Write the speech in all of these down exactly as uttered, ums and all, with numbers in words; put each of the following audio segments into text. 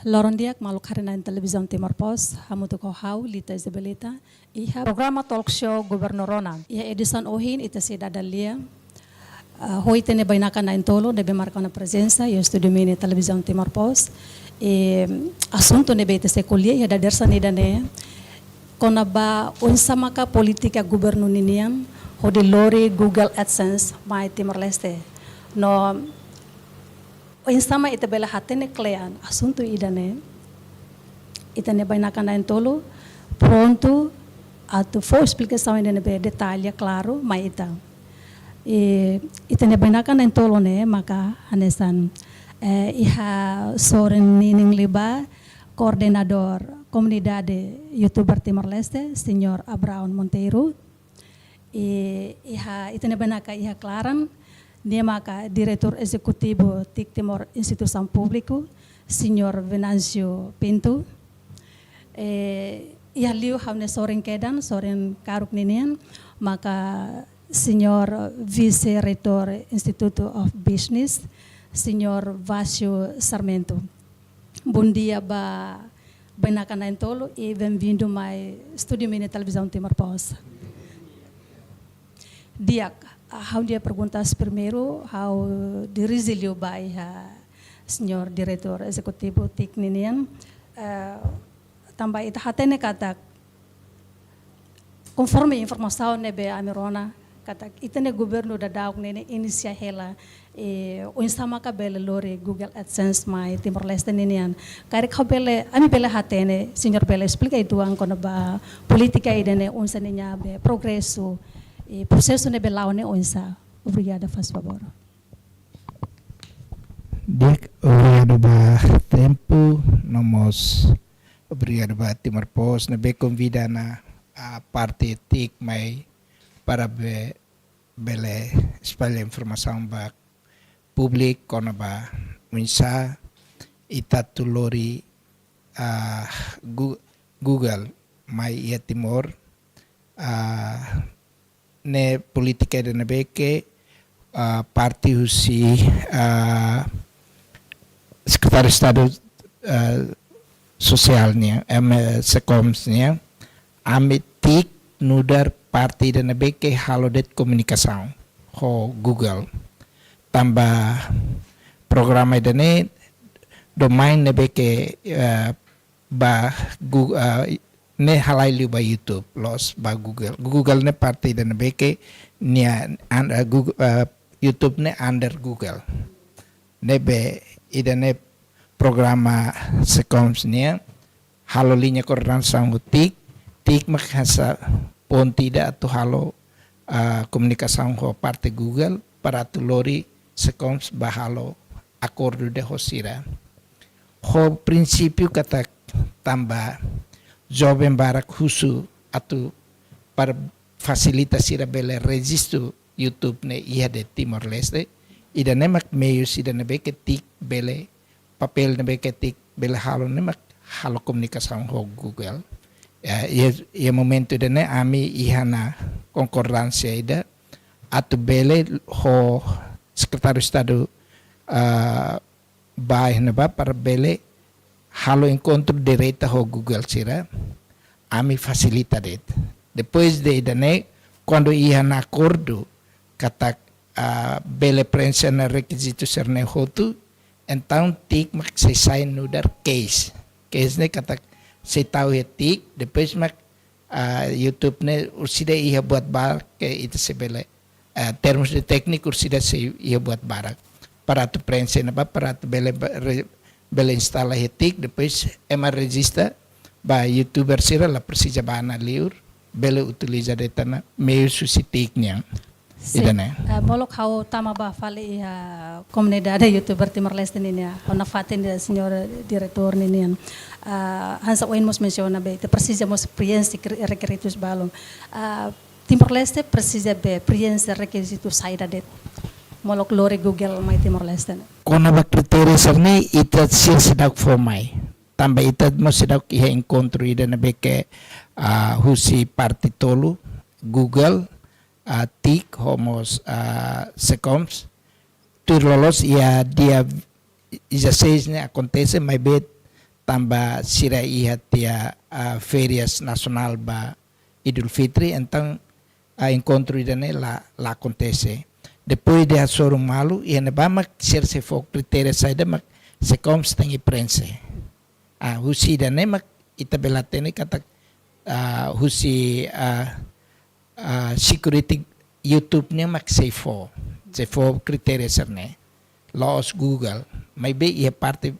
Loron di'ak maluk haree-na'in Televizaun Timor Post, hamutuk ho ha'u, Lita Isabelita, iha programa talk show Governu Rona. Iha edisaun ohin ita sei dada lia, ah, ho ita-nia bainaka na'in-tolu ne'ebé marka ona prezensa iha estúdiu mini Televizaun Timor Post. I asuntu ne'ebé ita sei ko'alia iha dadeer-saan ida-ne'e kona-ba oinsá maka polítika governu ninian hodi lori Google AdSense mai Timor-Leste. No oinsá mak ita bele hatene kle'an asuntu ida-ne'e, ita-nia bainaka na'in-tolu prontu atu fó esplikasaun ida ne'ebé detalle, klaru, mai ita. I ita-nia bainaka na'in-tolu ne'e maka hanesan, eh, iha sorin ninin liubá, koordenadór Komunidade YouTuber Timor-Leste, Señór Abraão Monteiro. I iha ita-nia bainaka iha klaran, nia maka Diretór Ezekutivu TIC Timor Instituisaun Públiku, Señór Venâncio Pinto. Eh, iha liu ha'u-nia sorin kedan, sorin karuk ninian, maka Señór Vise-Reitór Institute of Business, Señór Vásio Sarmento. Bondia ba bainaka na'in-tolu i benvindu mai estúdiu mini Televizaun Timor Post. Di'ak, ah, ha'u-nia perguntas primeiru, ha'u dirije liu ba iha Señór Diretór Ezekutivu TIC ninian, eh, tanba ita hatene katak, konforme informasaun ne'ebé ami rona, katak ita-nia governu daudaun ne'e inisia hela, eh, oinsá maka bele lori Google AdSense mai Timor-Leste ninian. Karik ha'u bele, ami bele hatene, señór bele esplika uitoan kona-ba polítika ida-ne'e oinsá ninia be progresu, eh, prosesu ne'ebé la'o ne'e oinsá. Obrigada, faz favor. Di'ak, obrigadu ba tempu, no mós obrigadu ba Timor Post ne'ebé konvida ona parte TIC mai para be, bele espalla informasaun ba públiku kona-ba oinsá ita atu lori, ah, Gu-, Google mai iha Timor, ah, ne'e polítika ida ne'ebé ke, ah, parte husi, ah, Sekretáriu Estadu, ah, Sosiál nian, em, eh, SECOMS nian, ami TIC nu'udar parte ida ne'ebé ke halo de'it komunikasaun ho Google. Tanba programa ida-ne'e domain ne'ebé ke, eh, ba Gu-, eh, ne'e halai liu ba YouTube, loos ba Google. Google ne'e parte ida ne'ebé ke nia an-, eh, Google, eh, YouTube ne'e under Google. Ne'ebé ida-ne'e programa SECOMS nian halo liña koordenasaun ho TIC, TIC mak hanesan ponte ida atu halo, ah, komunikasaun ho parte Google para atu lori SECOMS ba halo akordu de'it ho sira. Ho prinsípiu katak tanba joven barak husu atu para fasilita sira bele rejistu YouTube ne'e iha de'it Timor-Leste, ida-ne'e mak meius ida ne'ebé ke TIC bele, papél ne'ebé ke TIC bele halo ne'e mak halo komunikasaun ho Google. Ya, iha, iha momentu ida-ne'e ami iha ona konkordánsia ida atu bele ho Sekretáriu Estadu, ah, ba iha ne'ebá para bele halo enkontru direta ho Google sira, ami fasilita de'it. Depois de ida-ne'e, kuandu iha ona akordu katak, ah, bele preenxe ona rekizitu sira-ne'e hotu, entaun TIC mak sei sai nu'udar case. Case ne'e katak sei tau iha TIC, depois mak, ah, YouTube ne'e orsida iha buat barak ke ita sei bele, ah, termus de tékniku orsida sei iha buat barak. Para atu preenxe ne'ebá, para atu bele ba-, re-, bele instala iha TIC, depois ema rejista ba YouTuber sira la presiza ba ona liur, bele utiliza de'it ona meius husi TIC nian. Sin. Ida-ne'e. Eh, molok ha'u tama ba fali iha komunidade YouTuber Timor-Leste ninian, ha'u nafatin de'it señór diretór ninian. Ah, hanesan ohin mós mensiona be, ita presiza mós preenxe kri-, rekeritus balun. Ah, Timor-Leste presiza be preenxe rekizitu saida de'it molok lori Google mai Timor-Leste ne'e? Kona-ba kritériu sira-ne'e ita sei seidauk fó mai. Tanba ita mós seidauk iha enkontru ida ne'ebé ke, ah, husi parte tolu, Google, ah, TIC, ho mós, ah, SECOMS. Tuir loloos iha dia dezasseis ne'e akontese, maibé tanba sira iha tiha, ah, férias nasionál ba Idul Fitri, entaun, ah, enkontru ida-ne'e la, la akontese. Depois de hasoru malu, iha ne'ebá mak sira sei fó kritéria saida mak SECOMS tenke preenxe. Ah, husi ida-ne'e mak ita bele hatene katak, ah, husi, ah, ah, security YouTube nian mak sei fó, sei fó kritéria sira-ne'e. La'ós Google. Maibé iha parte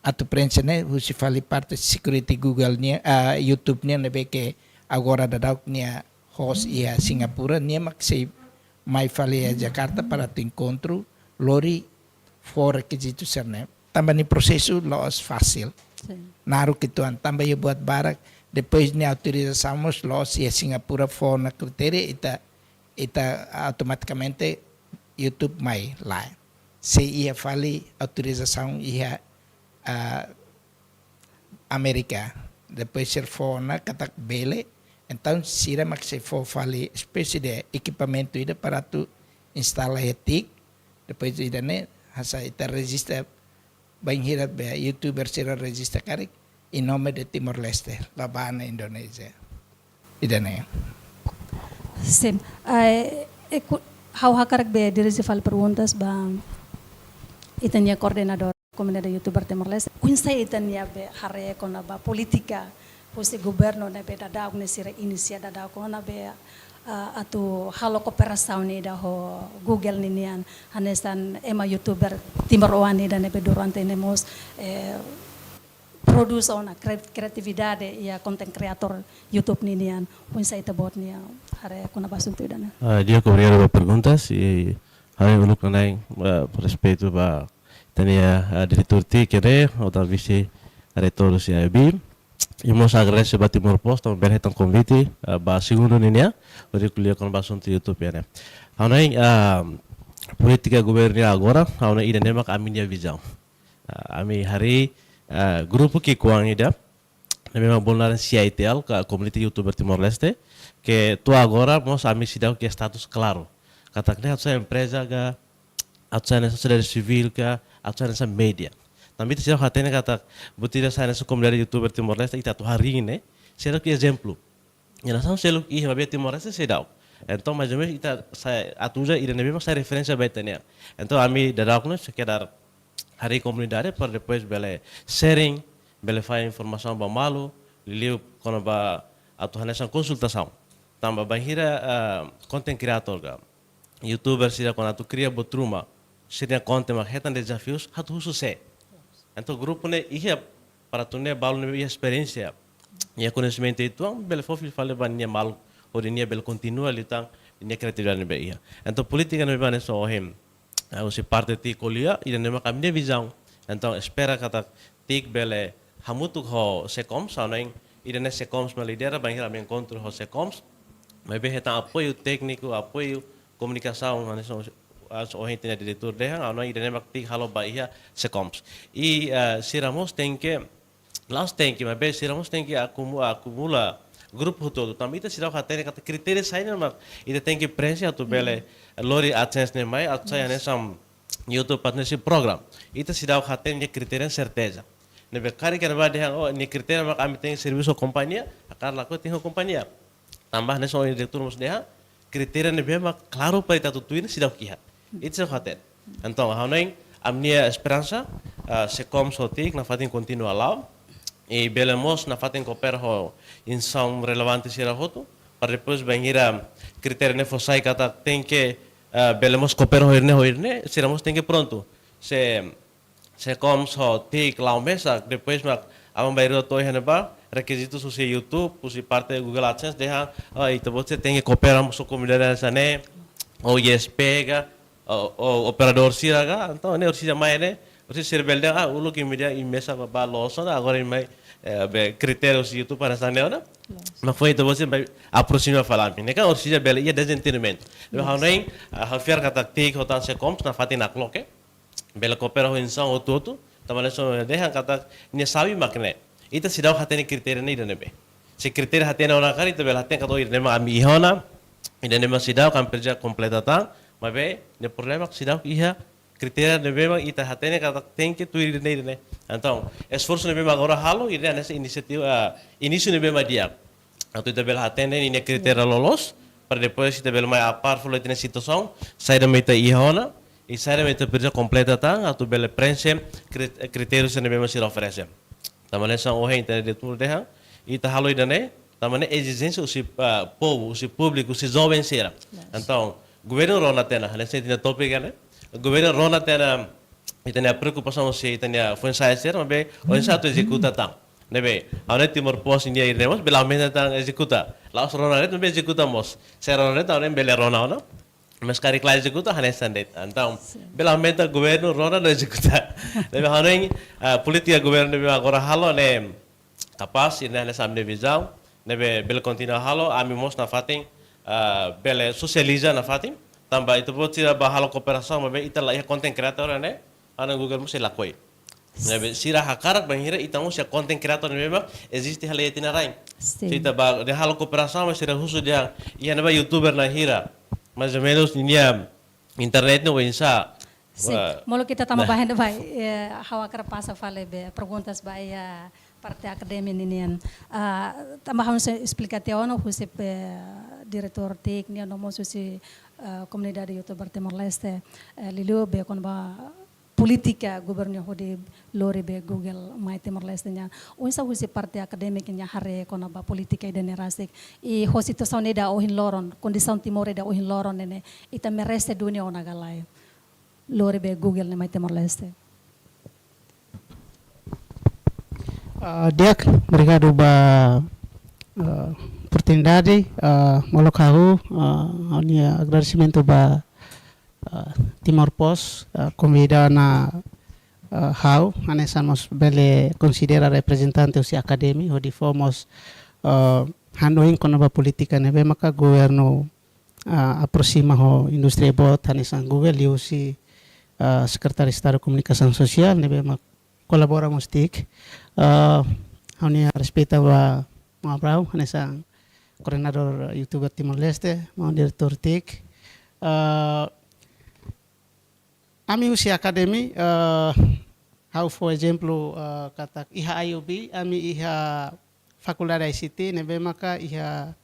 atu preenxe ne'e, husi fali parte security Google nian, ah, YouTube nian ne'ebé ke agora daudaun nia host iha Singapura, nia mak sei mai fali iha Jakarta para atu enkontru, lori fó rekizitu sira-ne'e. Tanba nia prosesu la'ós fasil. Sin. Naruk uitoan, tanba iha buat barak, depois nia autorizasaun mós la'ós iha Singapura fó ona kritéria, ita, ita automatikamente YouTube mai, lae. Sei iha fali autorizasaun iha, ah, Amérika. Depois sira fó ona katak bele, entaun sira mak sei fó fali espésie de ekipamentu ida para atu instala iha TIC. Depois ida-ne'e, hanesan ita rejista, bainhira be YouTuber sira rejista karik, em nome de Timor-Leste, la ba ona Indonézia. Ida-ne'e. Sin, eh, eh, ku-, ha'u hakarak be dirije fali perguntas ba ita-nia koordenadór komunidade YouTuber Timor-Leste. Oinsá ita-nia be haree kona-ba polítika husi governu ne'ebé daudaun ne'e sira inisia daudaun kona-ba, ah, atu halo kooperasaun ida ho Google ninian, hanesan ema YouTuber timoroan ida ne'ebé durante ne'e mós, eh, prodús ona kre-, kreatividade iha content creator YouTube ninian, oinsá ita-boot nia haree kona-ba asuntu ida-ne'e. Ah, di'ak, obrigadu ba perguntas, i ha'u uluk nanain, ah, respeitu ba ita-nia, ah, diretór TIC ne'e, ha'u tan vise-diretór husi AIB. I mós agradese ba Timor Post, tanba bele hetan konvite, ah, ba segundu ninian, hodi ko'alia kona-ba asuntu YouTube ne'e. Ha'u hanoin, ah, polítika governu agora, ha'u hanoin ida-ne'e mak ami-nia vizaun. Ah, ami harii, ah, grupu ki'ikoan ida, ne'ebé mak bolu naran C I T L, ka Community YouTuber Timor-Leste, ke to'o agora mós ami seidauk iha status klaru. Katak ne'e atu sai empreza ka, atu sai hanesan sosiedade sivíl ka, atu sai hanesan média. Tanba ita seidauk hatene katak, buat ida sai hanesan komunidade YouTuber Timor-Leste, ita atu harii ne'e, seidauk ezemplu. Iha nasaun seluk iha, maibé Timor-Leste seidauk. Entaun, mais ou menus, ita sai atu uza ida ne'ebé mak sai referénsia ba ita-nian. Entaun, ami daudauk ne'e sekedar harii komunidade para depois bele sharing, bele fahe informasaun ba malu, liuliu kona-ba atu hanesan konsultasaun. Tanba bainhira, ah, content creator ka, YouTuber sira kuandu atu kria buat ruma, sira-nia konten mak hetan dezafius, atu husu sé? Entaun grupu ne'e iha para atu nune'e balu ne'ebé iha esperiénsia, iha koñesimentu uitoan, bele fó fila fali ba nia maluk, hodi nia bele kontinua liután nia kreatividade ne'ebé iha. Entaun polítika ne'ebé hanesan ohin, ah, husi parte TIC ko'alia, ida-ne'e mak ami-nia vizaun. Entaun espera katak TIC bele hamutuk ho SECOMS, ha'u hanoin ida-ne'e SECOMS mak lidera, bainhira ami enkontru ho SECOMS. Maibé hetan apoiu tékniku, apoiu komunikasaun, hanesan ohin ita-nia diretór dehan, ha'u hanoin ida-ne'e mak TIC halo ba iha SECOMS. I, eh, sira mós tenke, la'ós tenke, maibé sira mós tenke akumu-, akumula grupu hotu-hotu. Tanba ita seidauk hatene katak kritéria saida mak ita tenke preenxe atu bele lori AdSense ne'e mai, atu sai hanesan YouTube Partnership Program. Ita seidauk hatene nia kritéria serteza. Ne'ebé karik iha ne'ebá dehan, oh, nia kritéria mak ami tenke servisu ho kompañia, hakarak lakohi tenke ho kompañia. Tanba hanesan ohin diretór mós dehan, kritéria ne'ebé mak klaru para ita atu tuir ne'e seidauk iha. Ita seidauk hatene. Entaun, ha'u hanoin, ami-nia esperansa, ah, SECOMS ho TIC nafatin kontinua la'o, i bele mós nafatin koopera ho instituisaun relevante sira hotu, para depois bainhira kritéria ne'e fó sai katak tenke, ah, bele mós koopera ho ida-ne'e, ho ida-ne'e, sira mós tenke prontu. Se SECOMS ho TIC la'o mesak, depois mak aban-bainrua to'o iha ne'ebá, rekizitu husi YouTube, husi parte Google AdSense, dehan, oh, ita-boot sira tenke koopera mós ho komunidade hanesan ne'e, ou I S P ka, ou, ou operadór sira ka, entaun ne'e orsida mai ne'e, orsida sira bele dehan, ah, uluk imi dehan imi mesak ba, ba loos ona, agora imi mai, eh, be kritéria husi YouTube hanesan ne'e ona. Loos. Mak foin ita-boot sira mai aproxima fali ami. Ne'e kan orsida bele iha dezentendimentu. Loos. Ha'u hanoin, ah, ha'u fiar katak TIC ho tan SECOMS nafatin nakloke. Bele koopera ho instituisaun hotu-hotu, tanba hanesan ohin dehan katak nia xave mak ne'e. Ita seidauk hatene kritéria ne'e ida ne'ebé. Se kritéria hatene ona karik, ita bele hatene katak ida ne'e mak ami iha ona, ida ne'e mak seidauk, ami presiza kompleta tan, maibé nia problema seidauk iha kritéria ne'ebé mak ita hatene katak tenke tuir ida ne'e, ida ne'e. Entaun, esforsu ne'ebé mak agora halo, ida-ne'e hanesan inisiativa, ah, inísiu ne'ebé mak di'ak. Atu ita bele hatene ninia kritériu loloos, para depois ita bele mai apár fali ita-nia situasaun, saida mak ita iha ona, i saida mak ita presiza kompleta tan, atu bele preenxe kri-, kritériu sira ne'ebé mak sira oferese. Tanba hanesan ohin ita-nia diretór dehan, ita halo ida-ne'e, tanba ne'e ezijénsia husi, ah, povu, husi públiku, husi joven sira. Yes. Entaun, governu rona tiha ona, hanesan ita-nia tópiku ne'e, governu rona tiha ona, ita-nia preokupasaun husi ita-nia foin-sa'e sira, maibé oinsá atu ezekuta tan. Ne'ebé, ha'u hanoin Timor Post nian ida-ne'e mós, bele aumenta tan ezekuta. La'ós rona de'it, maibé ezekuta mós. Se rona de'it, ha'u hanoin bele rona ona. Mas karik la ezekuta, hanesan de'it. Entaun, sin, bele aumenta governu rona no ezekuta. Ne'ebé ha'u hanoin, ah, polítika governu ne'ebé agora halo ne'e kapás, i ne'e hanesan ami-nia vizaun, ne'ebé bele kontinua halo, ami mós nafatin, ah, bele sosializa nafatin, tanba ita-boot sira bá halo kooperasaun, maibé ita la iha content creator ne'e, ha'u hanoin Google mós sei lakohi. Ne'ebé sira hakarak bainhira ita mós iha content creator ne'ebé mak eziste hela iha ita-nia rain. Sin. Se ita bá dehan halo kooperasaun, mas sira husu dehan, iha ne'ebá youtuber na'in hira, mais ou menus ninia internet ne'e oinsá. Sin. Wah. Molok ita tama, nah, ba iha ne'ebá, eh, ha'u hakarak pasa fali be perguntas ba iha parte akademia ninian. Ah, tanba ha'u sei esplika tiha ona husi be diretór TIC nian no mós husi, eh, komunidade youtuber Timor-Leste, eh, liuliu be kona-ba polítika governu hodi lori be Google mai Timor-Leste nian. Oinsá husi parte akadémika nia haree kona-ba polítika ida-ne'e rasik. I ho situasaun ida ohin loron, kondisaun Timor ida ohin loron ne'e ne'e, ita merese duni ona ka lae lori be Google ne'e mai Timor-Leste. Ah, di'ak, obrigadu ba, ah, oportunidade, ah, molok ha'u, ah, ha'u-nia agradesimentu ba, ah, Timor Post, ah, konvida ona, ah, ha'u, hanesan mós bele konsidera reprezentante husi akademia, hodi fó mós, ah, hanoin kona-ba polítika ne'ebé maka governu, ah, aproxima ho indústria boot, hanesan Google, liuhusi, ah, Sekretáriu Estadu Komunikasaun Sosiál, ne'ebé mak kolabora mós TIC. Ah, ha'u-nia respeita ba maun Abrão, hanesan koordenadór youtuber Timor-Leste, maun diretór TIC. Ah, ami husi akademia, ah, ha'u fó ezemplu, ah, katak iha I U B, ami iha Fakuldade I C T, ne'ebé maka iha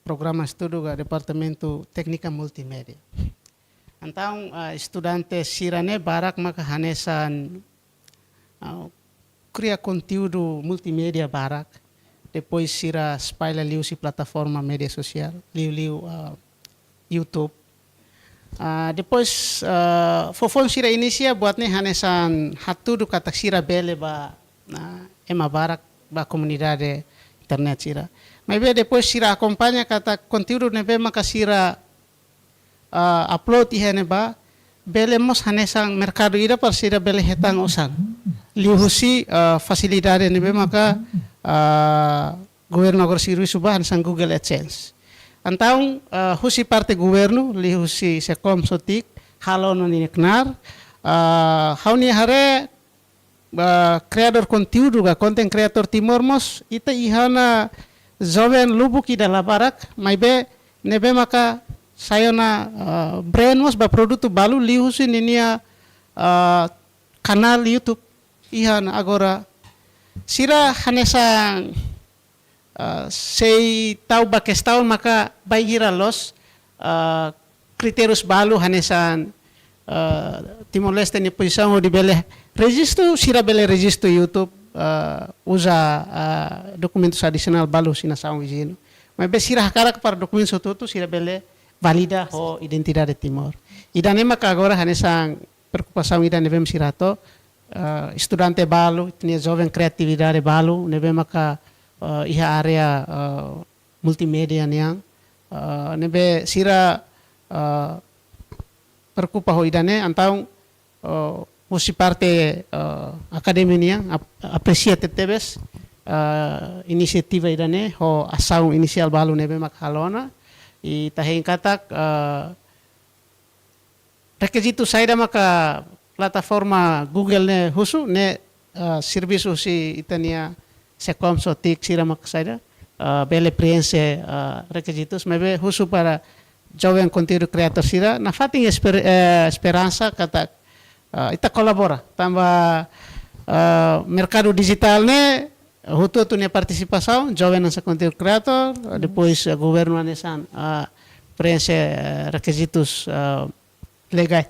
programa estudu ka Departamentu Téknika Multimédia. Entaun, ah, estudante sira-ne'e barak maka hanesan, ah, kria konteúdu multimédia barak, depois sira espalla liuhusi plataforma média sosiál, liuliu, ah, YouTube. Ah, depois, ah, foufoun sira inisia buat ne'e hanesan hatudu katak sira bele ba, ah, ema barak ba komunidade internet sira. Maibé depois sira akompaña katak konteúdu ne'ebé maka sira, ah, upload iha ne'ebá, bele mós hanesan merkadu ida para sira bele hetan osan. Liuhusi, ah, fasilidade ne'ebé maka, ah, governu agora servisu ba hanesan Google AdSense. Entaun, ah, husi parte governu, liuhusi SECOM SOTIC, halo ona ninia knaar, ah, ha'u-nia haree, ah, kriadór konteúdu ka content creator Timor mós, ita iha ona joven lubuk ida la barak, maibé ne'ebé maka sai ona, ah, brand mós ba produtu balu liuhusi ninia, ah, kanál YouTube iha ona agora. Sira hanesan, ah, sei tau ba kestaun maka bainhira loos, ah, kritérius balu hanesan, ah, Timor-Leste nia pozisaun hodi bele rejistu, sira bele rejistu YouTube, ah, uza, ah, dokumentus adisionál balu husi nasaun viziñu. Maibé sira hakarak para dokumentus hotu-hotu sira bele valida ho identidade Timor. Ida-ne'e maka agora hanesan preokupasaun ida ne'ebé mak sira hato'o, eh, estudante balu, ita-nia joven kriatividade balu, ne'ebé maka, eh, iha área, eh, multimédia nian, eh, ne'ebé sira, eh, preokupa ho ida-ne'e, entaun, eh, husi parte, eh, akademia nian ap-, apresia tebetebes, eh, inisiativa ida-ne'e, ho asaun inisiál balu ne'ebé maka halo ona, i ita hein katak, eh, rekizitu saida maka plataforma Google ne'e husu, ne'e, eh, servisu husi ita-nia SECOM SOTIC sira maka saida, eh, bele preenxe, eh, rekizitus, maibé husu para joven konteúdu kreatór sira, nafatin esper-, eh, esperansa katak, eh, ita kolabora, tanba Ah, merkadu dijitál ne'e, hotu-hotu nia partisipasaun, joven hanesan content creator, depois, eh, governu hanesan, ah, preenxe, eh, rekizitus, ah, legais,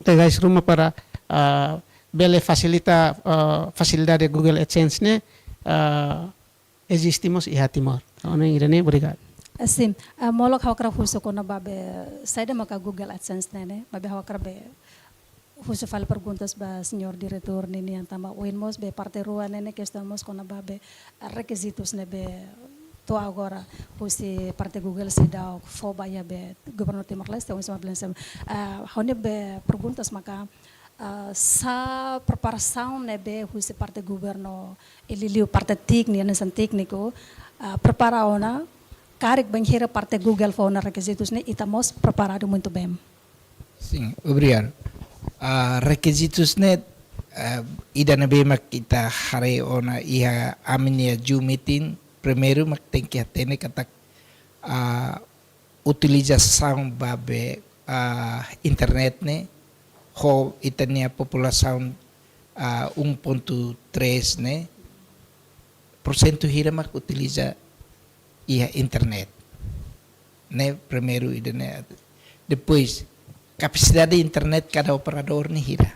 legais ruma para, ah, bele fasilita, ah, fasilidade Google AdSense ne'e, ah, eziste mós iha Timor. Entaun, ida-ne'e, obrigadu. Ah, sin. Ah, molok ha'u hakarak husu kona-ba be, saida maka Google AdSense ne'e, ne'e? Maibé ha'u hakarak be husu fali perguntas ba señór diretór ninian tanba ohin mós be parte rua ne'e, ne'e kestaun mós kona-ba be rekizitus ne'ebé to'o agora husi parte Google seidauk fó ba iha be governu Timor-Leste, oinsá mak bele sem. Ah, ha'u-nia be perguntas maka, ah, sá preparasaun ne'ebé husi parte governu, liuliu parte tékniku, hanesan tékniku, ah, prepara ona, karik bainhira parte Google fó ona rekizitus ne'e, ita mós preparadu muito bem. Sin, obrigadu. Ah, rekizitus ne'e, ah, ida ne'ebé mak ita haree ona iha ami-nia Zoom meeting, primeiru mak tenke hatene katak, ah, utilizasaun ba be, ah, internet ne'e, ho ita-nia populasaun, ah, um ponto três ne'e, porsentu hira mak utiliza iha internet. Ne'e primeiru ida-ne'e. Depois, kapasidade internet kada operadór ne'e hira.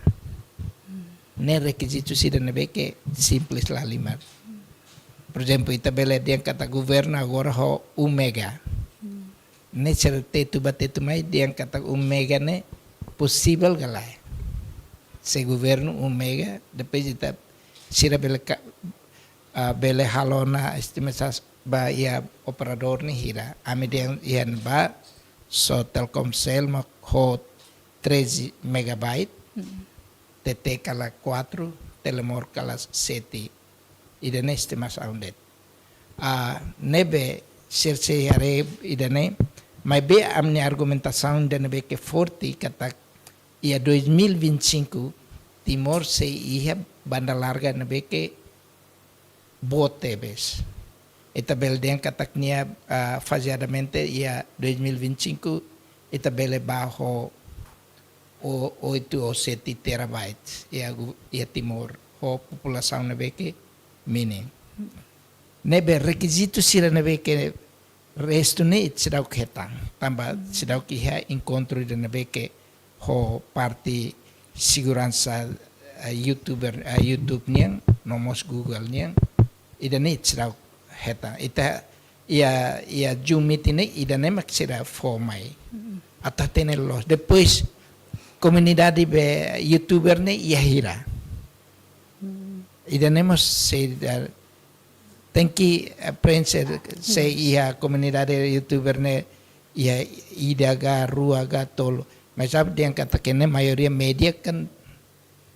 Ne'e rekizitu ida ne'ebé ke simples lahalimar. Por ezemplu, ita bele dehan katak governu agora ho um mega. Ne'e sira tetu ba tetu mai dehan katak um mega ne'e posivel ka lae. Se governu um mega, depois ita sira bele ka, ah, bele halo ona estimasaun ba iha operadór ne'e hira. Ami dehan iha ne'ebá, só Telkomcel mak ho treze megabyte, T T kala quatro, Telemor kala sete. Ida-ne'e estimasaun de'it. Ah, ne'ebé sira sei haree ida-ne'e, maibé ami-nia argumentasaun ida ne'ebé ke forte katak iha dois mil e vinte e cinco Timor sei iha banda larga ne'ebé ke boot tebes. Ita bele dehan katak nia, ah, fazeadamente iha dois mil e vinte e cinco ita bele bá ho o-, oito ou sete terabytes iha gu-, iha Timor ho populasaun ne'ebé ke mínimu. Ne'ebé rekizitu sira ne'ebé ke restu ne'e ita seidauk hetan. Tanba seidauk iha enkontru ida ne'ebé ke ho parte seguransa, eh, YouTuber, eh, YouTube nian, no mós Google nian, ida-ne'e ita seidauk hetan. Ita iha, iha Zoom meeting ne'e, ida-ne'e mak sira fó mai. Atu hatene loos. Depois, komunidade be YouTuber ne'e iha hira. Ida-ne'e mós sei da, tenke, eh, preenxe se iha komunidade YouTuber ne'e iha ida ka, rua ka, tolu. Mas ami dehan katak ne'e maioria média kan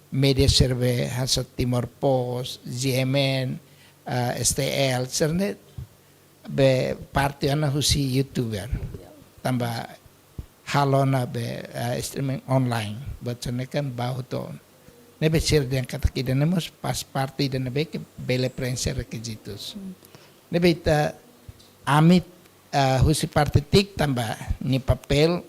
média sira be hanesan Timor Post, G M N, ah, S T L, sira-ne'e be parte ona husi YouTuber. Tanba halo ona be, ah, streaming online. Buat sira-ne'e kan bahu to. Ne'ebé sira dehan katak ida-ne'e mós faz parte ida ne'ebé ke bele preenxe rekizitus. Ne'ebé ita ami, ah, husi parte TIC tanba nia papél,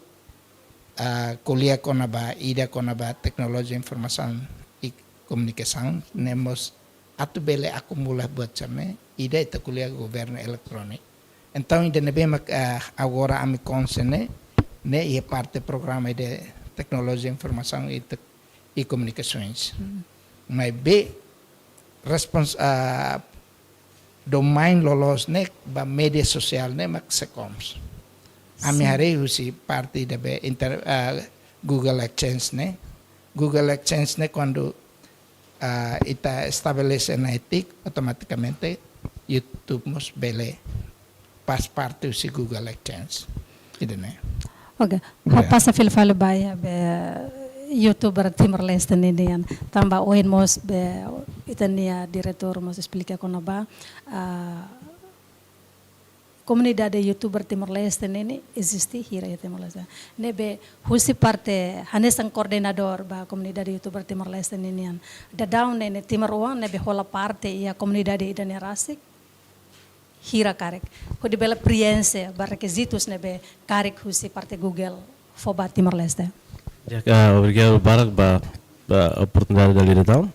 ah, ko'alia kona-ba, ida kona-ba teknolojia informasaun i komunikasaun, ne'e mós atu bele akumula buat sira-ne'e, ida ita ko'alia governu eletróniku. Entaun, ida ne'ebé mak, ah, agora ami konsen ne'e, ne'e iha parte programa de teknolojia informasaun i tek-, i komunikasoens. Maibé respons-, ah, domain loloos ne'e ba média sosiál ne'e mak SECOMS. Ami haree husi parte ida be inter-, ah, Google AdSense ne'e. Google AdSense ne'e kuandu, ah, ita estabelese ona iha TIC, automatikamente YouTube mós bele faz parte husi Google AdSense. Ida-ne'e. Oke, ha'u pasa fila fali ba iha be YouTuber Timor-Leste ninian. Tanba ohin mós be ita-nia diretór mós esplika kona-ba, ah, komunidade YouTuber Timor-Leste ninian eziste hira iha Timor-Leste. Ne'ebé husi parte hanesan koordenadór ba komunidade YouTuber Timor-Leste ninian. Daudaun ne'e timoroan ne'ebé hola parte iha komunidade ida-ne'e rasik hira karik. Hodi bele preenxe ba rekizitus ne'ebé karik husi parte Google fó ba Timor-Leste. Ya, ah, obrigadu barak ba, ba oportunidade dala ida tan.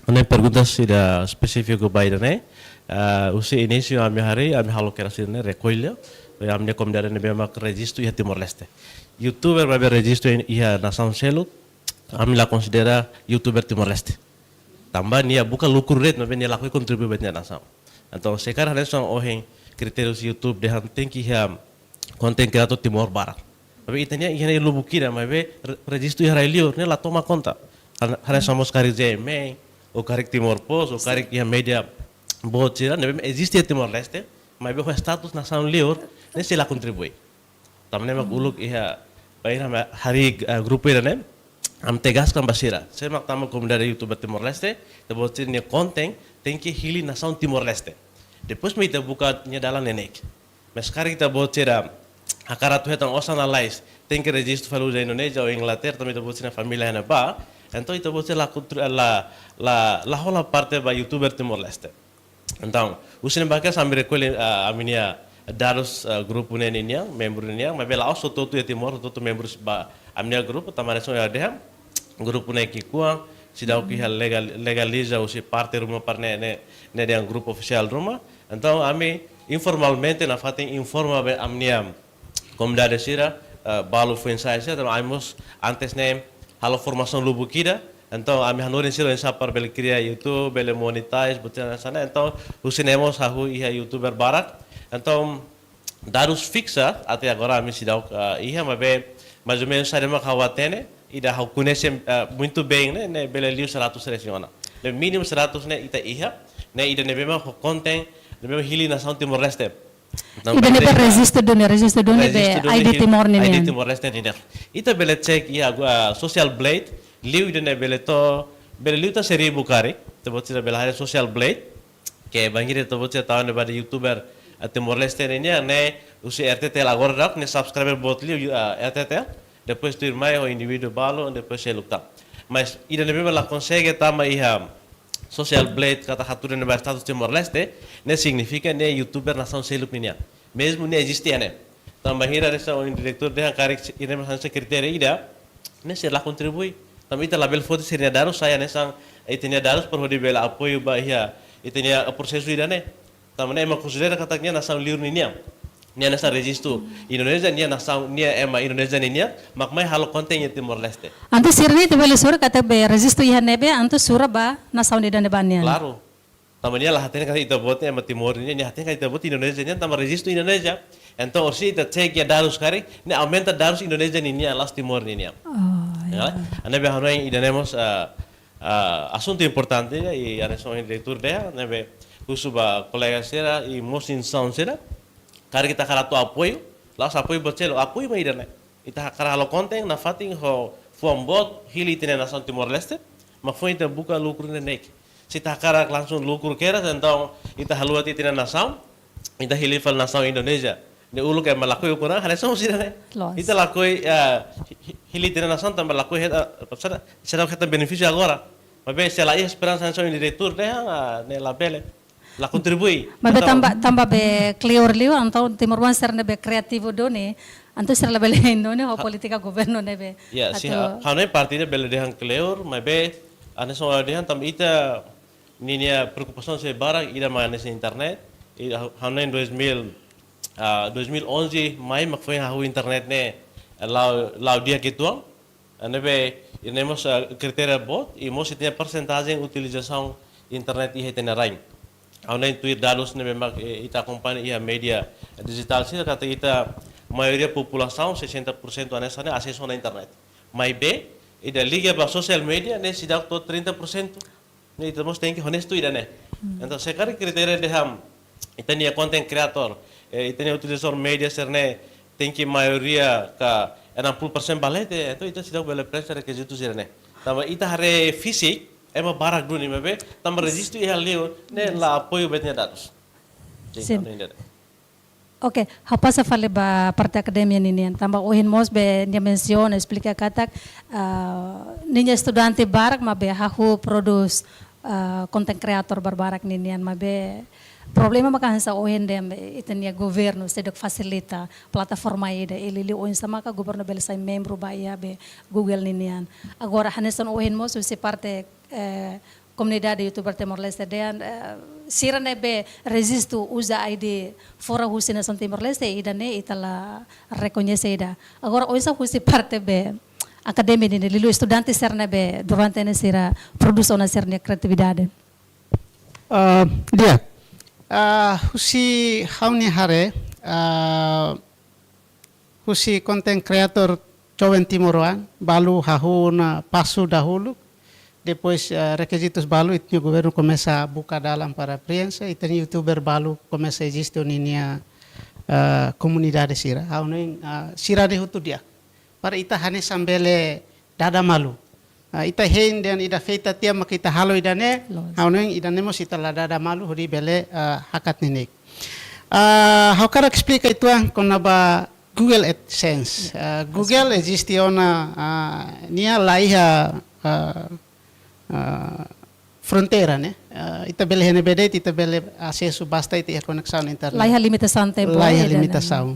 Ne'e pergunta sira espesífiku ba ida-ne'e. Ah, husi inísiu ami harii, ami halo kedas ida-ne'e rekolla. Ami-nia komunidade ne'ebé mak rejistu iha Timor-Leste. YouTuber ne'ebé rejistu iha nasaun seluk, ami la konsidera YouTuber Timor-Leste. Tanba nia buka lukru de'it, maibé nia lakohi kontribui ba ita-nia nasaun. Entaun, se karik hanesan ohin kritériu YouTube dehan tenke iha content creator Timor barak. Maibé ita-nia iha ne'e lubuk ida, maibé re-, rejistu iha rai-liur, ne'e la toma konta. Han-, hanesan mós karik G M A, ou karik Timor Post, ou karik iha média boot sira, ne'ebé eziste iha Timor-Leste, maibé ho status nasaun liur, ne'e sei la kontribui. Tanba ne'e mak uluk iha, bainhira ami harii, eh, grupu ida-ne'e, ami tegaskan ba sira. Sé mak tama komunidade YouTuber Timor-Leste, ita-boot sira-nia content tenke hili nasaun Timor-Leste. Depois mak ita buka nia dalan neineik. Mas karik ita-boot sira hakarak atu hetan osan lalais, tenke rejistu fali husi Indonézia ou Inglaterra, tanba ita-boot sira família iha ne'ebá. Entaun ita-boot sira la kontri-, la, la, la hola parte ba YouTuber Timor-Leste. Entaun, husi ne'ebá kedas ami rekolla, ah, ami-nia dadus, ah, grupu ne'e ninian, membru ninian, maibé la'ós hotu-hotu iha Timor, hotu-hotu membru ba ami-nia grupu, tanba hanesan ohin ha'u dehan, grupu ne'e ki'ikoan, seidauk iha legal-, legaliza husi parte ruma para ne'e, ne'e, ne'e dehan grupu ofisiál ruma. Entaun, ami informalmente nafatin informa ba ami-nia komunidade sira, eh, balu foin-sa'e sira, tanba ami mós antes ne'e halo formasaun lubuk ida. Entaun, ami hanorin sira oinsá para bele kria YouTube, bele monetize, buat hanesan ne'e. Entaun, husi ne'e mós hahú iha YouTuber barak. Entaun, dadus fiksa, até agora ami seidauk, eh, iha, maibé mais ou menus saida mak ha'u hatene, ida ha'u koñese, eh, muito bem, ne'e, ne'e bele liu seratus resin ona. Ne'e mínimu seratus ne'e ita iha, ne'e ida ne'ebé mak ho content, ne'ebé mak hili nasaun Timor-Leste. Entaun, ida ne'ebé bele ita rejistu duni, rejistu duni be rejistu duni I D hi-, Timor ninian. I D Timor-Leste ninian. Ita bele cek iha, ah, Social Blade, liu ida-ne'e bele to'o, bele liu tan seribu karik, ita-boot sira bele haree Social Blade, ke bainhira ita-boot sira tau ne'ebá dehan YouTuber, ah, Timor-Leste ninian, ne'e husi R T T L agora daudaun, ne'e subscriber boot liu, ah, R T T L, depois tuirmai ho indivíduu balu, depois seluk tan. Mas ida ne'ebé la konsege tama iha Social Blade katak hatudu ne'ebá status Timor-Leste, ne'e signifika ne'e YouTuber nasaun seluk ninian. Mezmu ne'e eziste iha ne'e. Tanba bainhira hanesan ohin diretór dehan karik se-, ida-ne'e hanesan kritéria ida, ne'e sira la kontribui. Tanba ita labele foti sira-nia dadus, sai hanesan ita-nia dadus para hodi bele apoiu ba iha ita-nia prosesu ida-ne'e. Tanba ne'e ema konsidera katak nia nasaun liur ninian. Nia hanesan rejistu Indonézia, nia nasaun, nia ema Indonézia ninian, mak mai halo content iha Timor-Leste. Entaun sira-ne'e ita bele sura katak be rejistu iha ne'ebé, entaun sura ba nasaun ida ne'ebá nian. Klaru. Tanba nia la hatene katak ita-boot ema Timor ninian, nia hatene katak ita-boot Indonézia nian, tanba rejistu Indonézia. Entaun, orsida ita cek iha dadus karik, ne'e aumenta dadus Indonézia ninian, la'ós Timor ninian. Oh, ya. Ya. Ne'ebé hanoin ida-ne'e mós, ah, ah, asuntu importante, ya, i hanesan ohin diretór dehan, ne'ebé husu ba kolega sira, i mós instituisaun sira, karik ita hakarak atu apoiu, la'ós apoiu buat seluk, apoiu mak ida-ne'e. Ita hakarak halo content, nafatin ho fuan boot, hili ita-nia nasaun Timor-Leste, mak foin ita buka lukru neineik. Se ita hakarak langsung lukru kedas, entaun ita haluha tiha ita-nia nasaun, ita hili fali nasaun Indonézia. Ne'e uluk ema lakohi ukun an, hanesan sira-ne'e. Loos. Ita lakohi, eh, hi-, hi-, hili ita-nia nasaun tanba lakohi hetan, eh, seidauk, seidauk hetan benefísiu agora. Maibé se la iha esperansa hanesan ohin diretór dehan, ah, ne'e labele. La kontribui. Maibé entaun tanba, tanba be kleur liu, entaun timoroan sira ne'ebé kriativu duni, entaun sira labele hein duni ho polítika governu ne'ebé. Ya, se atu ha-, ha'u-nia parte ida bele dehan kleur, maibé hanesan ohin dehan tanba ita ninia preokupasaun sei barak, ida mak hanesan internet, i ha-, ha'u-nia dois mil, ah, dois mil onze mai mak foin hahú internet ne'e, eh, la'o, la'o di'ak uitoan. Ne'ebé, i ne'e mós, ah, kritéria boot, i mós ita-nia persentajen utilizasaun internet iha ita-nia rain. Ha'u-nia tuir dadus ne'ebé mak, eh, ita akompaña iha média dijitál sira katak ita maioria populasaun, sessenta por cento hanesan ne'e asesu ona internet. Maibé, ida liga ba social media, ne'e seidauk to'o trinta por cento. Ne'e ita mós tenke honestu ida-ne'e. Hmm. Entaun, se karik kritéria dehan, ita-nia content creator, eh, ita-nia utilizadór média sira-ne'e, tenke maioria ka enam puluh persen ba leten, entaun ita seidauk bele prenxe rekizitu sira-ne'e. Tanba ita haree fisik, ema barak duni maibé, tanba rejistu iha liur, ne'e la apoiu ba ita-nia dadus. Sin. Sin, entaun ida-ne'e. Oke, ha'u pasa fali ba parte akademia ninian. Tanba ohin mós be nia mensiona, esplika katak, ah, ninia estudante barak maibé hahú prodús, ah, content creator barbarak ninian, maibé problema maka hanesan ohin dehan be ita-nia governu seidauk fasilita plataforma ida, i liuliu oinsá maka governu bele sai membru ba iha be Google ninian. Agora hanesan ohin mós husi parte, eh, komunidade youtuber Timor-Leste dehan, eh, sira ne'ebé rejistu uza I D fora husi nasaun Timor-Leste, ida-ne'e ita la rekoñese ida. Agora, oinsá husi parte be akademia nian, liuliu estudante sira ne'ebé durante ne'e sira prodús ona sira-nia kreatividade? Ah, di'ak. Ah, husi ha'u-nia haree, ah, husi content creator joven timoroan, balu hahú ona pasu dahuluk, depois, ah, rekizitus balu, ita-nia governu komesa buka dalan para prensa, ita-nia youtuber balu komesa eziste ninia, ah, komunidade sira. Ha'u hanoin, ah, sira-ne'e hotu di'ak. Para ita hanesan bele dada malu. Ah, ita hein dehan ida feita tiha maka ita halo ida-ne'e, Loos. Ha'u hanoin ida-ne'e mós ita la dada malu, hodi bele, ah, hakat neineik. Ah, ha'u hakarak esplika uitoan kona-ba Google AdSense. Ah, Google eziste ona, ah, nia la iha, ah, ah, fronteira, ne'e? Ah, ita bele iha ne'ebé de'it, ita bele asesu basta ita iha koneksaun internet. La iha limitasaun tempu, La iha ida-ne'e. limitasaun.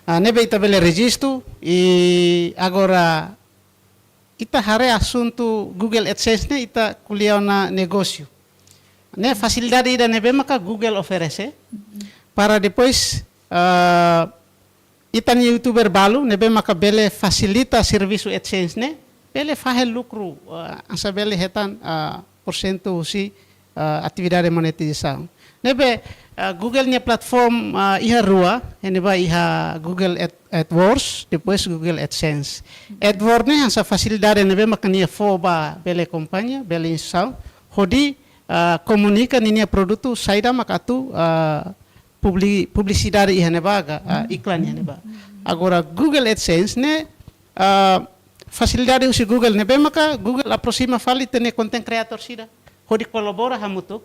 Ah, ne'ebé ita bele rejistu, i agora ita haree asuntu Google AdSense ne'e ita ko'alia ona negósiu. Ne'e fasilidade ida ne'ebé maka Google oferese para depois, ah, ita-nia youtuber balu ne'ebé maka bele fasilita servisu AdSense ne'e, bele fahe lukru, ah, hanesan bele hetan, ah, porsentu husi, ah, atividade monetizasaun. Ne'ebé, ah, Google nia platform, ah, iha rua, ne'ebá iha Google Ad-, AdWords, depois Google AdSense. AdWords ne'e hanesan fasilidade ne'ebé maka nia fó ba bele kompañia, bele instituisaun, hodi, ah, komunika ninia produtu saida maka atu, ah, publi-, publisidade iha ne'ebá ka, ah, iklan iha ne'ebá. Agora Google AdSense ne'e, ah, fasilidade husi Google ne'ebé maka Google aproxima fali ita-nia content creator sira, hodi kolabora hamutuk.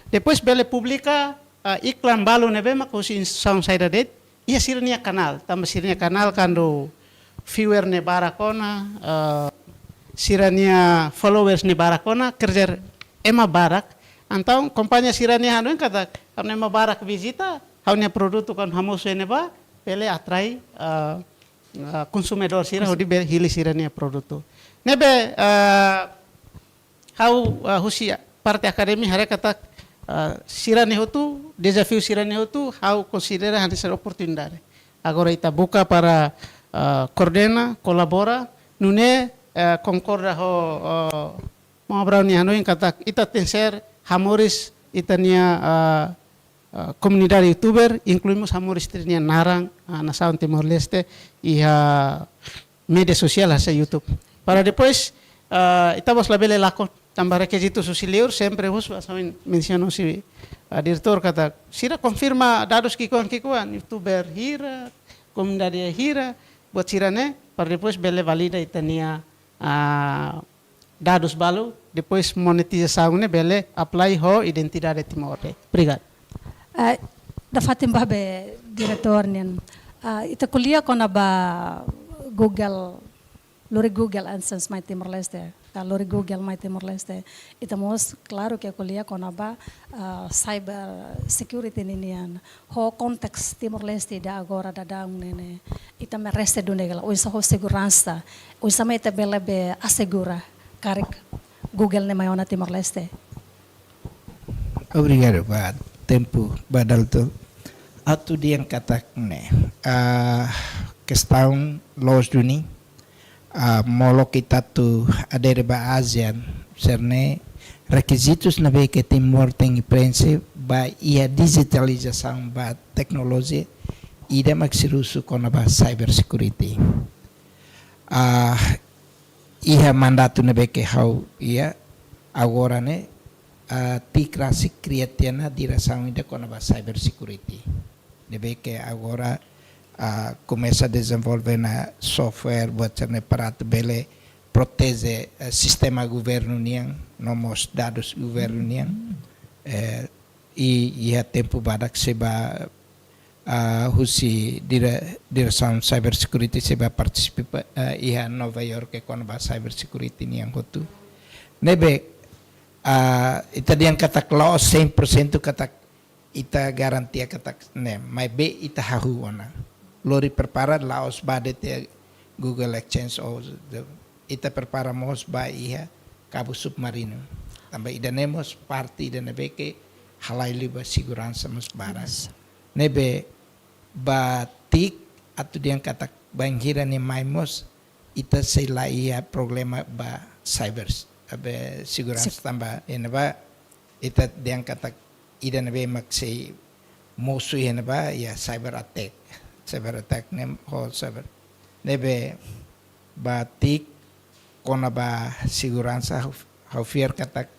Depois bele publika, ah, iklan balu ne'ebé maka husi instituisaun saida de'it iha sira-nia kanál, tanba sira-nia kanál kuandu viewer ne'e barak ona, ah, sira-nia followers ne'e barak ona, quer dizer, ema barak. Entaun, kompañia sira-ne'e hanoin katak, kuandu ema barak vizita, ha'u-nia produtu kuandu hamosu iha ne'ebá, bele atrai, ah, ah, konsumidór sira, Konsum- hodi bele hili sira-nia produtu. Ne'ebé, ah, ha'u, ah, husi parte akademia haree katak, ah, sira-ne'e hotu, dezafiu sira-ne'e hotu, ha'u konsidera hanesan oportunidade. Agora ita buka para, ah, koordena, kolabora, nune'e, ah, konkorda ho, ah, Maun Abrão nia hanoin katak ita tenkesér hamoris ita-nia, ah, ah, komunidade youtuber, inklui mós hamoris ita-nia naran, ah, nasaun Timor-Leste, iha média sosiál hanesan YouTube. Para depois, ah, ita mós labele lakon, tanba rekizitu husi liur, sempre husu, hanesan mensiona husi, ah, diretór katak, sira konfirma dadus ki'ikoan-ki'ikoan, youtuber hira, komunidade hira, buat sira-ne'e, para depois bele valida ita-nia, ah, dadus balu, depois monetizasaun ne'e bele apply ho identidade Timor de'it. Obrigadu. Eh, nafatin ba be diretór nian. Ah, ita ko'alia kona-ba Google, lori Google AdSense mai Timor-Leste, ka lori Google mai Timor-Leste. Ita mós, klaru ke ko'alia kona-ba, ah, cyber security ninian. Ho konteks Timor-Leste ida agora daudaun ne'e ne'e, ita merese duni hela, oinsá ho seguransa, oinsá mak ita bele be asegura karik Google ne'e mai ona Timor-Leste. Obrigadu ba tempu, ba Dalton. Atu dehan katak ne'e, ah, kestaun loos duni, ah, molok ita atu adere ba ASEAN, sira-ne'e rekizitus ne'ebé ke Timor tenke prenxe ba iha dijitalizasaun ba teknolojia, ida mak sira husu kona-ba cyber security. Ah, iha mandatu ne'ebé ke ha'u iha agora ne'e, ah, ti krasi kria tiha ona diresaun ida kona-ba cyber security. Ne'ebé ke agora, ah, komesa dezenvolve ona software buat sira-ne'e para atu bele proteje, eh, sistema governu nian, no mós dadus governu nian. Eh, i iha tempu badak sei ba, ah, husi dire-, diresaun cyber security sei ba partisipa, eh, iha Nova York kona-ba cyber security nian hotu. Ne'ebé, ah, ita dehan katak la'ós cem por cento katak ita garantia katak ne'e, maibé ita hahú ona. Lori prepara la'ós ba de'it Google AdSense ou de-, ita prepara mós ba iha kabu submarinu. Tanba ida-ne'e mós parte ida ne'ebé ke halai liu ba seguransa mós barak. Ne'ebé ba TIC atu dehan katak bainhira nia mai mós ita sei la iha problema ba cyber, be seguransa tanba iha ne'ebá ita dehan katak ida ne'ebé mak sei mosu iha ne'ebá iha cyber attack. Cyber attack ne'e ho cyber. Ne'ebé ba TIC kona-ba seguransa ha'u, ha'u fiar katak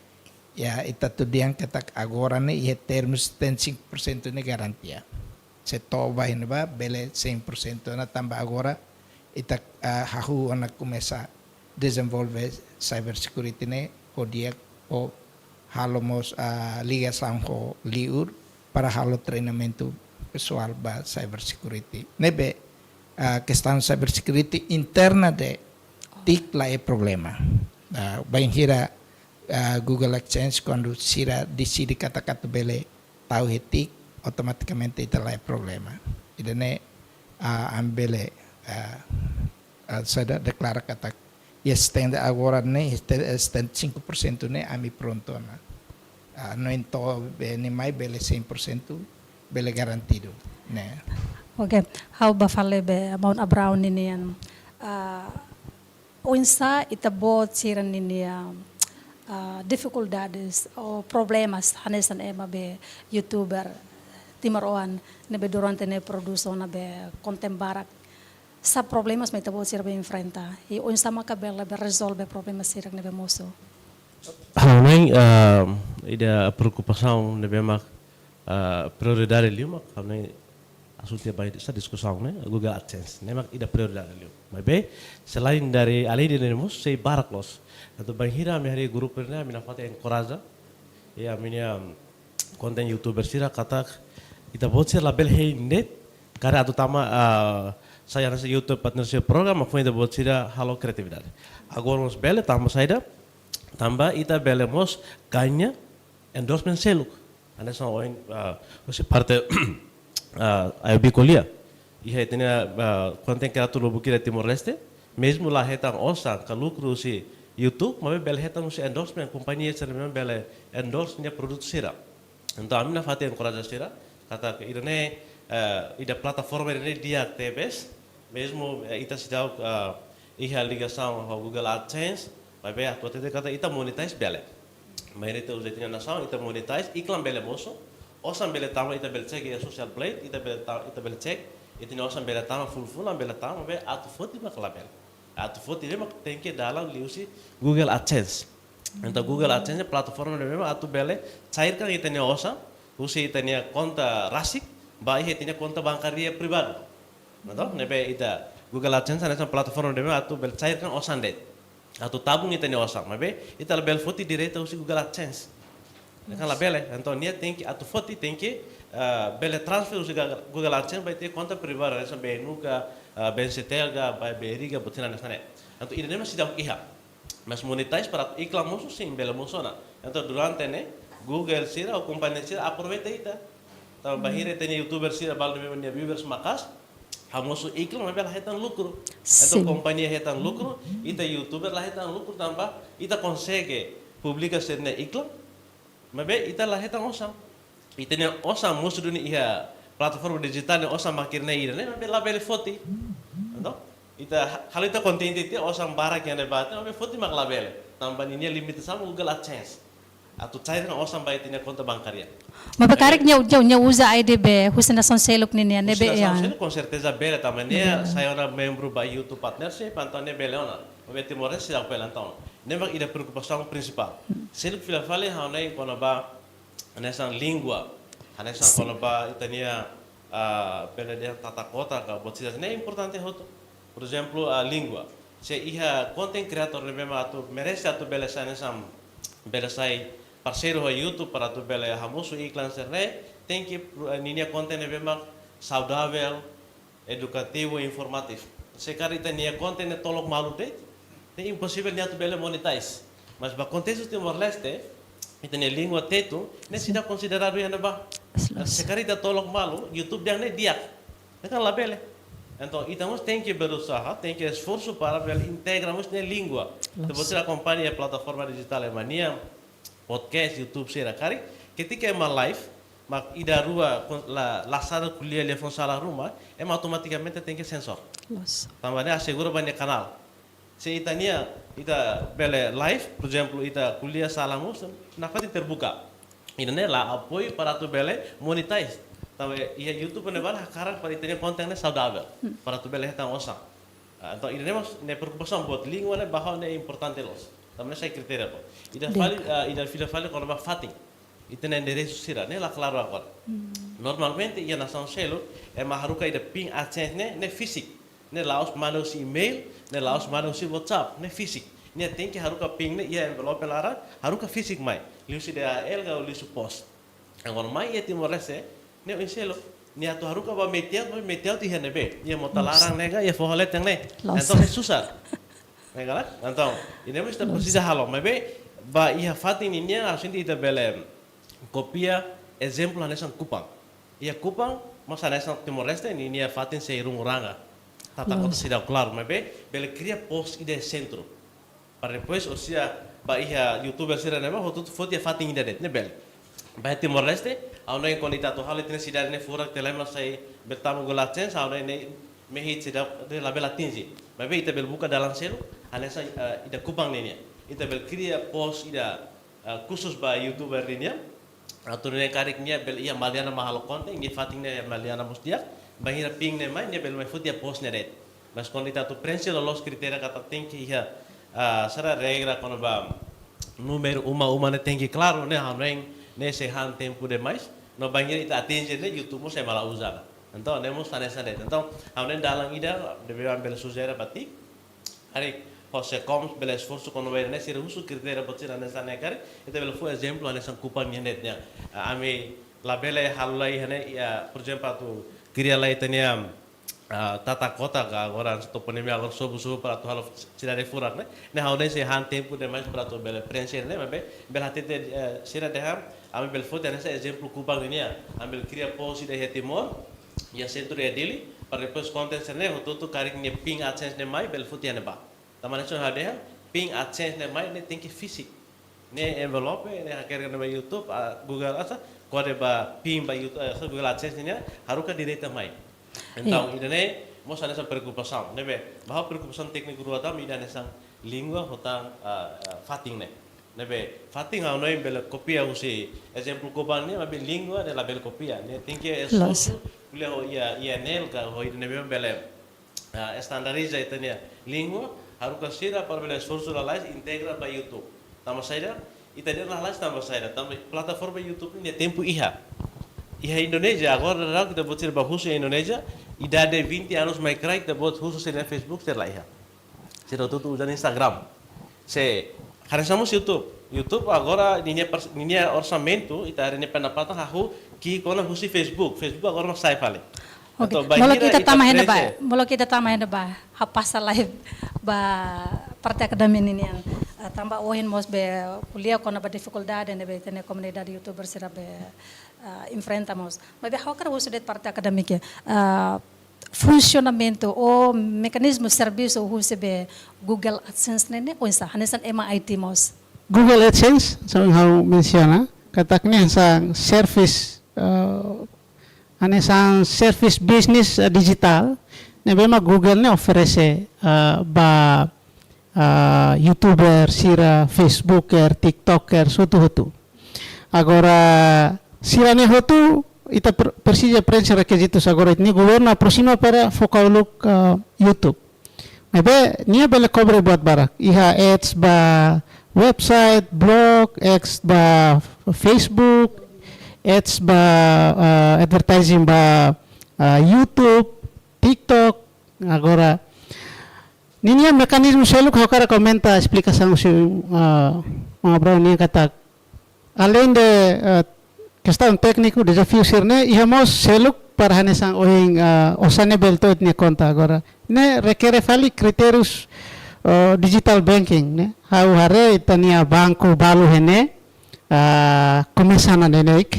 iha ita atu dehan katak agora ne'e iha termus setenta e cinco por cento ne'e garantia. Se to'o ba iha ne'ebá bele cem por cento ona tanba agora ita, ah, hahú ona komesa dezenvolve cyber security ne'e ho di'ak ho halo mós, ah, ligasaun ho liur para halo treinamentu pesoál ba cyber security. Ne'ebé, ah, kestaun cyber security interna de TIC la iha problema. Ah, bainhira, ah, Google AdSense kuandu sira deside katak atu bele tau iha TIC, automatikamente ita la iha problema. Ida-ne'e, ah, ami bele, ah, ah, saida, deklara katak iha setenta agora ne'e, setenta e cinco por cento ne'e ami prontu ona. Ah, no entantu, be, nia mai bele cem por cento bele garantidu, ne'e. Oke, ha'u bá fali be maun Abraão ninian, ah, oinsá ita-boot sira ninia, ah, difikuldades ou problemas hanesan ema be youtuber timoroan ne'ebé durante ne'e produsaun ne'ebé konten barak. Sá problemas mak ita-boot sira be enfrenta? I oinsá maka bele be rezolve problema sira ne'ebé mosu? Ha'u hanoin, ah, ida preokupasaun ne'ebé mak, ah, prioridade liu mak, ha'u hanoin asuntu ba ita diskusaun ne'e, Google AdSense. Ne'e mak ida prioridade liu. Maibé, selain dari, além de ne'e mós, sei barak loos. Entaun bainhira ami harii grupu ne'e, ami nafatin enkoraja. I ami-nia, um, konten youtuber sira katak ita-boot sira labele hein de'it, karik atu tama, ah, sai hanesan YouTube Partnership Program, mak foin ita-boot sira halo kreatividade. Agora mós bele tanba saida, tanba ita bele mós gaña endorsement seluk. Hanesan ohin, ah, husi parte, ah, IOB ko'alia. Iha ita-nia, ah, konten kreator lubuk ida Timor-Leste, mezmu la hetan osan ka lukru husi YouTube, maibé bele hetan husi endorsement, kompañia sira memang bele endorse nia produtu sira. Entaun, ami nafatin enkoraja sira, katak ida-ne'e, eh, ida plataforma ida-ne'e di'ak tebes, mezmu, eh, ita seidauk, eh, iha ligasaun ho Google AdSense, maibé atu hatete katak ita monetize bele. Maibé ita uza ita-nia nasaun, ita monetize, iklan bele mosu, osan bele tama, ita bele cek iha Social Blade, ita bele ta-, ita bele cek, ita-nia osan bele tama, fulan-fulan bele tama, maibé atu foti mak labele. Atu foti ne'e mak tenke dalan liuhusi Google AdSense. Entaun Google AdSense plataforma ne'ebé mak atu bele cairkan ita-nia osan, husi ita-nia konta rasik, ba iha ita-nia konta bankária pribadu. Entaun, ne'ebé ita Google AdSense hanesan plataforma ne'ebé mak atu bele cairkan osan de'it. Atu tabung ita-nia osan, maibé ita labele foti direta husi Google AdSense. Ne'e kan labele, entaun nia tenke atu foti tenke, eh, bele transfer husi Ga-, Google AdSense ba ita-nia konta pribadu, hanesan BNU ka, eh, BNCTL ka, ba BRI ka, buat sira hanesan ne'e. Entaun ida-ne'e mak seidauk iha. Mas monetize para iklan mosu, sin, bele mosu ona. Entaun durante ne'e, Google sira, ou kompañia sira, aproveita ita. Tanba bainhira ita-nia youtuber sira balu ne'ebé nia viewers maka'as, hamosu iklan maibé la hetan lukru. Entaun kompañia hetan lukru, ita youtuber la hetan lukru tanba ita konsege publika sira-nia iklan, maibé ita la hetan osan. Ita-nia osan mosu duni iha plataforma dijitál nia osan mak ida-ne'e ida-ne'e, maibé labele foti. Entaun, ita ha-, halo ita kontente tiha osan barak iha ne'ebá tiha, maibé foti mak labele. Tanba ninia limitasaun Google AdSense. Atu cairkan osan ba ita-nia konta bankária. Maibé karik nia, nia, nia uza ID be husi nasaun seluk ninian ne'ebé, husi nasaun seluk, com certeza bele, tanba nia sai ona membru ba YouTube Partnership, entaun nia bele ona. Maibé Timor-Leste seidauk bele entaun. Ne'e mak ida preokupasaun prinsipál. Seluk fila fali ha'u hanoin kona-ba hanesan língua, hanesan kona-ba ita-nia, ah, bele dehan tata kota ka buat sira ne'e importante hotu. Por ezemplu, ah, língua. Se iha konten kreator ne'ebé mak atu merese atu bele sai hanesan, bele sai parseiru ho YouTube para atu bele hamosu iklan sira-ne'e, tenke, eh, ninia konten ne'ebé mak saudavel, edukativu, informativu. Se karik ita-nia konten ne'e tolok malu de'it, ne'e imposivel nia atu bele monetize. Mas ba kontestu Timor-Leste, ita-nia língua Tetun, ne'e seidauk konsideradu iha ne'ebá. Se karik ita tolok malu, YouTube dehan ne'e di'ak. Ne'e kan labele. Entaun, ita mós tenke berusaha, tenke esforsu para bele integra mós nia língua. Ita-boot sira akompaña plataforma dijitál ema nian, podcast, YouTube sira karik, ketika ema live, mak ida rua kon-, la, la sadar ko'alia liafuan sala ruma, ema automatikamente tenke sensor. Loos. Tanba ne'e asegura ba nia kanál. Se ita-nia, ita bele live, por ezemplu, ita ko'alia sala mós, nafatin terbuka. Ida-ne'e la apoiu para atu bele monetize. Tanba iha YouTube ne'ebá hakarak para ita-nia konten ne'e saudavel. Hmm. Para atu bele hetan osan. Ah, entaun, ida-ne'e mós ne'e preokupasaun buat língua ne'e ba ha'u ne'e importante loos. Tanba ne'e sai kritéria boot. Ida Di'ak. fali, ah, ida fila fali kona-ba fatin. Ita-nia enderesu sira, ne'e la klaru agora. Hmm. Normalmente, iha nasaun seluk, ema haruka ida pin AdSense ne'e, ne'e fíziku. Ne'e la'ós manda husi email, ne'e la'ós manda husi WhatsApp, ne'e fíziku. Nia tenke haruka pin ne'e iha envelope laran, haruka fíziku mai. Liuhusi D H L ka liuhusi pos. Agora mai iha Timor-Leste, ne'e oin seluk, nia atu haruka ba metin aut, metin aut iha ne'ebé? Iha mota Loos. laran ne'e ka, iha foho leten ne'e. Loos. Entaun, ne'e susar. Ne'e ka lae? Entaun, ida-ne'e mós ita Loos. presiza halo. Maibé, ba iha fatin ninian, ha'u sente ita bele kopia ezemplu hanesan Kupang. Iha Kupang, mós hanesan Timor-Leste, ninia fatin sei runguranga. Tata Loos. kota seidauk klaru, maibé, bele kria pos ida iha sentru. Para depois, orsida ba iha youtuber sira ne'ebá, hotu-hotu foti iha fatin ida de'it, ne'e bele. Ba iha Timor-Leste, ha'u hanoin kuandu ita atu halo ita-nia sidade ne'e furak tiha lai mak sai bele tama Google AdSense, ha'u hanoin ne'e mehi seidauk, ne'e labele atinje. Maibé ita bele buka dalan seluk, hanesan, eh, ida Kupang ninian. Ita bele kria pos ida, eh, khusus ba youtuber ninian. Atu nune'e karik nia bele iha malian mak halo konten, nia fatin ne'e malian mós di'ak, bainhira pin ne'e mai, nia bele mai foti iha pos ne'e de'it. Mas kuandu ita atu prenxe loloos kritéria katak tenke iha, ah, sira regra kona-ba númeru uma-uma ne'e tenke klaru, ne'e ha'u hanoin ne'e sei han tempu demais, no bainhira ita atinje ne'e YouTube mós ema la uza ona. Entaun, ne'e mós hanesan de'it. Entaun, ha'u hanoin dalan ida, ne'ebé ami bele sujere ba ti, karik, ho SECOM bele esforsu kona-ba ne'e, sira husu kritéria boot sira hanesan ne'e karik, ita bele fó ezemplu hanesan Kupang nian de'it nian. Ah, ami labele halo lai hanesan, iha, por ezemplu, atu kria lai ita-nia, ah, tata kota ka agora, toponímia agora sobu-sobu para atu halo sidade furak ne'e. Ne'e ha'u hanoin sei han tempu demais para atu bele prenxe ne'e, maibé, bele hatete, eh, sira dehan, ami bele foti hanesan ezemplu Kupang ninian. Ami bele kria pos ida iha Timor, iha sentru iha Dili, para depois konten sira-ne'e, hotu-hotu karik nia pin AdSense ne'e mai, bele foti iha ne'ebá. Tanba ne'e só ha'u dehan, pin AdSense ne'e mai, ne'e tenke fíziku. Ne'e envelope, ne'e hakerek ne'e ba YouTube, ah, Google asa, kode ba pin ba YouTube, ah, asa Google AdSense ne'e, haruka direta mai. Entaun, Iya. ida-ne'e, mós hanesan preokupasaun, ne'ebé, ba ha'u preokupasaun tékniku rua tan, ida hanesan língua, ho tan, ah, ah, fatin ne'e. Ne'ebé, fatin ha'u hanoin bele kopia husi ezemplu Kupang ne'e, maibé língua ne'e labele kopia. Ne'e tenke Loos. esforsu, ko'alia ho I A, I A N L ka, ho ida ne'ebé bele, ah, estandariza ita-nia língua, haruka sira para bele esforsu lalais integra ba YouTube. Tanba saida, ita dehan lalais tanba saida, tanba plataforma YouTube ne'e tempu iha. Iha Indonézia, agora daudaun ita-boot sira bá husu iha Indonézia, idade vinte anos mai kraik, ita-boot husu sira-nia Facebook, sira la iha. Sira hotu-hotu uza Instagram. Se, hanesan mós YouTube. YouTube agora ninia pers-, ninia orsamentu, ita haree nia pendapatan hahú ki'ik ona husi Facebook. Facebook agora mak sa'e fali. Oke, Entaun, molok bainhira ita ita tama iha ne'ebá, prese. molok ita tama iha ne'ebá, ha'u pasa live ba parte akademia ninian. Eh, tanba ohin mós be ko'alia kona-ba difikuldade ne'ebé ita-nia komunidade youtuber sira be, eh, enfrenta mós. Maibé ha'u hakarak husu de'it parte akadémika. Eh, funsionamentu ou mekanizmu servisu husi be Google AdSense ne'e, ne'e oinsá, hanesan ema I T mós. Google AdSense, hanesan ha'u mensiona, katak ne'e hanesan service, eh, hanesan service business, eh, dijitál, ne'ebé mak Google ne'e oferese, eh, ba, eh, youtuber sira, Facebooker, TikToker, hotu-hotu. Agora, sira-ne'e hotu, ita pre-, presiza prenxe rekizitus agora, ita-nia governu aproxima para foka uluk, eh, YouTube. Maibé, nia bele kobre buat barak. Iha ads ba website, blog, ads ba Facebook, ads ba, eh, advertising ba, eh, YouTube, TikTok. Agora, ninia mekanizmu seluk ha'u hakarak aumenta esplikasaun husi, eh, Maun Abrão nian katak além de, eh, kestaun tékniku, dezafiu sira-ne'e, iha mós seluk para hanesan ohin, eh, osan ne'e bele to'o ita-nia konta agora. Ne'e rekere fali kritériu, eh, digital banking, ne'e. Ha'u haree ita-nia banku balu iha ne'e, eh, komesa ona neineik,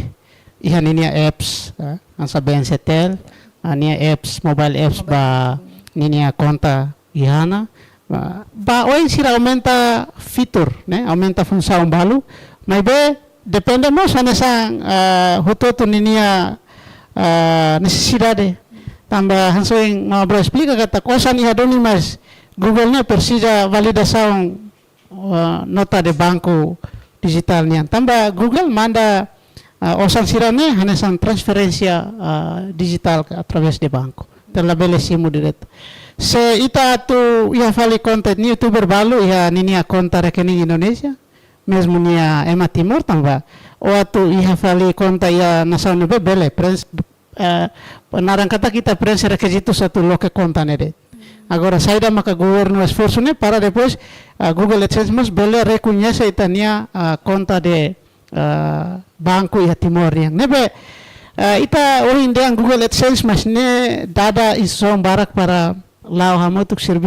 iha ninia apps, eh, hanesan B N C Tel, eh, nia apps, mobile apps ba ninia konta iha ona, ba, ba oin sira aumenta fitur, ne'e, aumenta funsaun balu, Maibé depende mós hanesan, ah, hotu-hotu ninia, ah, nesesidade. Tanba hanesan ohin Maun Abreu esplika katak osan iha duni, mas Google ne'e presiza validasaun, ah, nota de banku dijitál nian. Tanba Google manda, ah, osan sira-ne'e hanesan transferénsia, ah, dijitál através de banku. Entaun labele simu diretu. Se ita atu iha fali konta, nia youtuber balu iha ninia konta rekening Indonézia, mezmu nia ema Timor tanba. Ó atu iha fali konta iha nasaun ne'ebé bele, prens-, eh, naran katak ita prenxe rekizitus atu loke konta ne'e de'it. Agora, saida maka governu esforsu ne'e para depois, ah, Google AdSense mós bele rekoñese ita-nia, ah, konta de, ah, banku iha Timor nian. Ne'ebé, ah, ita ohin dehan Google AdSense, mas ne'e dada instituisaun barak para la'o hamutuk servi-